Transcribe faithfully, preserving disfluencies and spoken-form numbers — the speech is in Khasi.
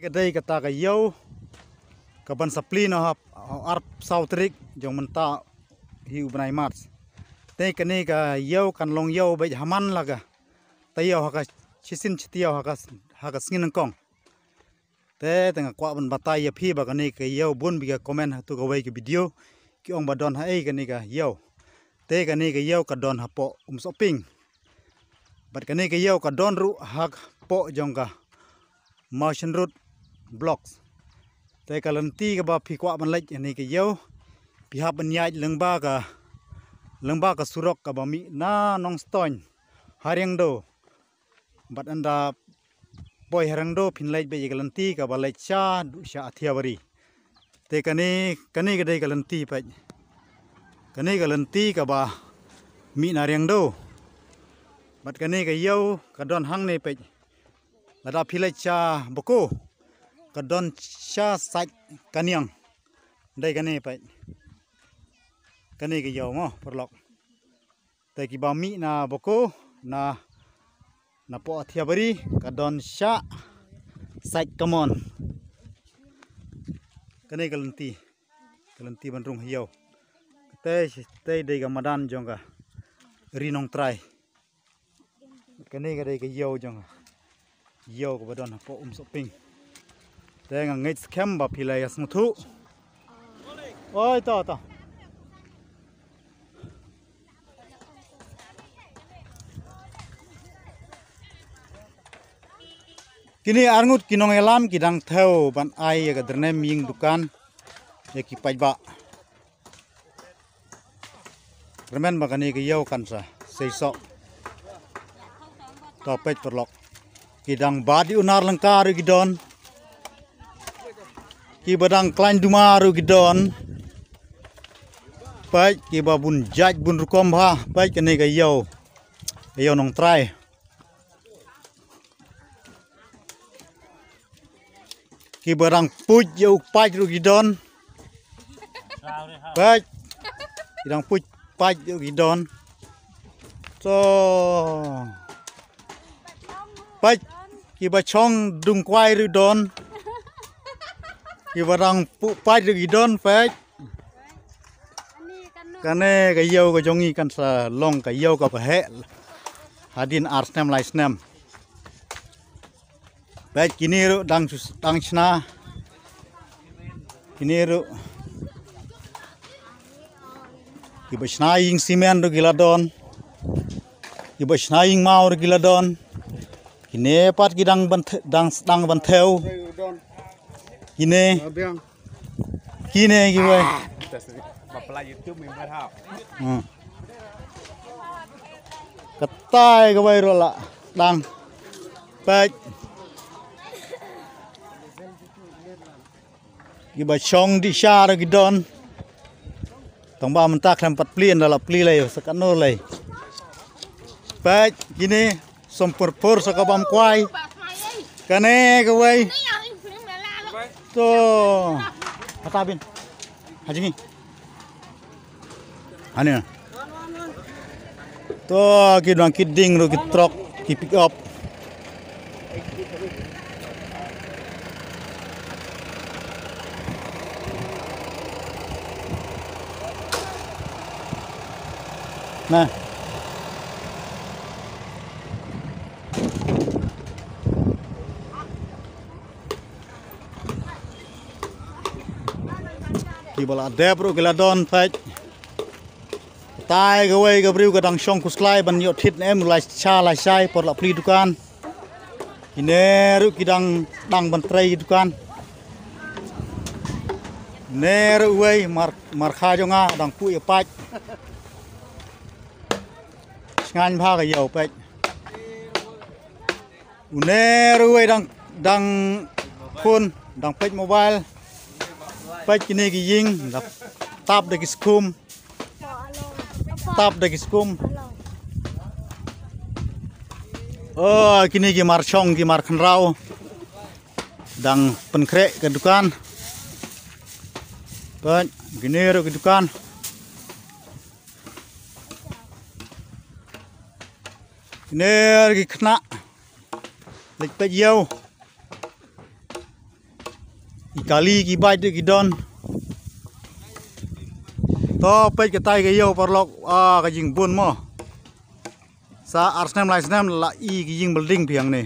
Ka dei kata ka ïew ka ban sa plie noh ha, ha arphew saw tarik jong mynta hi u bnai March. Te kane ka ïew kan long ïew beit haman la ka taïew ha ka shisien shi taïew ha ka, ha ka sngi nyngkong. Te, te nga kwah ban batai ïa phi ba kane ka ïew bun bha ki comment ha tu kawei ka video ki ong ba don haei kane ka ïew. Te kane ka ïew ka don hapoh Umsohping. Bad kane ka ïew ka don ruh hapoh jong ka Mawshyn Road Blocks. Te ka lynti kaba phi kwah ban leit ïa kane ka ïew, phi hap ban ïaid lyngba ka, lyngba ka surok kaba mih na Nongstoiñ ha Riangdo. Bad ynda poi ha Riangdo phin leit beit ïa ka lynti kaba leit sha, duh sha Athiabari. Te kane, kane ka dei ka lynti peit. Kane ka lynti kaba mih na Riangdo. Bad kane ka ïew ka don hangne peit. Lada phi leit sha Bokaw ka don sha side Kaniang. Dei kane peit. Kane ka ïew mo paralok. Te kiba mih na Bokaw na, napoh Athiabari ka don sha side Kamon. Kane ka lynti, ka lynti ban rung ha ïew. Te, te dei ka madan jong ka Ri Nongtrai. Kane ka dei ka ïew jong ka, ïew kaba don hapoh Umsohping. Te nga ngeit skhem ba phi la ïa sngewthuh. Oi to to. Kine arngut ki nongïalam ki dang thew ban ai ïa ka dyrnem ïing dukan ïa ki paidbah. Kyrmen ba kane ka ïew kan sa seisoh. To peit paralok. Ki dang bat ïa u nar lyngkar ruh ki don. Kiba dang khlaiñ duma ruh ki don. Peit kiba bun jait bun rukom bha. Peit kane ka ïew. Ka ïew Nongtrai. Kiba dang puit ïa u paid ruh ki don. Peit. Ki dang puit paid ruh ki don. To. Peit. Kiba shong dung kwai ruh don. Kiba dang puh paid ruh ki don, peit. Kane ka ïew ka jong ngi kan sa long ka ïew kaba heh hadien ar snem lai snem. Peit kine ruh dang sus-, dang shna. Kine ruh. Kiba shna ïing simen ruh ki la don. Kiba shna ïing maw ruh ki la don. Kine pat ki dang ban the-, dang, dang ban thew. Kine. Kine kiwei. Hmm. Katai kawei ruh la dang. Peit. Kiba shong dih sha ruh ki don. Tang ba mynta khlem pat plie, ynda la plie lei sa katno lei. Peit kine. Som pyrpyr sa ka bam kwai. Kane kawei. To. Hata bin. Ha jngi. Ani. To ki dang ki ding ruh ki trok ki pick up. Nah. Kiba la dep ruh ki la don, peit. Katai kawei ka briew ka dang shong khuslai ban ïoh thied ne em, la sha la shai por la plie dukan. Kine ruh ki dang, dang ban trei dukan. Kine ruh uwei mar, mar kha jong nga dang puh ïa paid. Shngaiñ bha ka ïew, peit. Une ruh uwei dang, dang khun, dang peit mobile. Peit kine ki ïing, da tap da ki skum. Tap da ki skum. Oh, kine ki mar shong, ki mar khynraw. Dang pynkhreh ka dukan. Peit, kine ruh ki dukan. Kine ruh ki khynnah. Leit peit ïew. Ki kali ki bike de ki don. To peit katai ka ïew paralok, ah, ka jingbun mo. Sa ar snem lai snem la i ki ïing building phi hangne.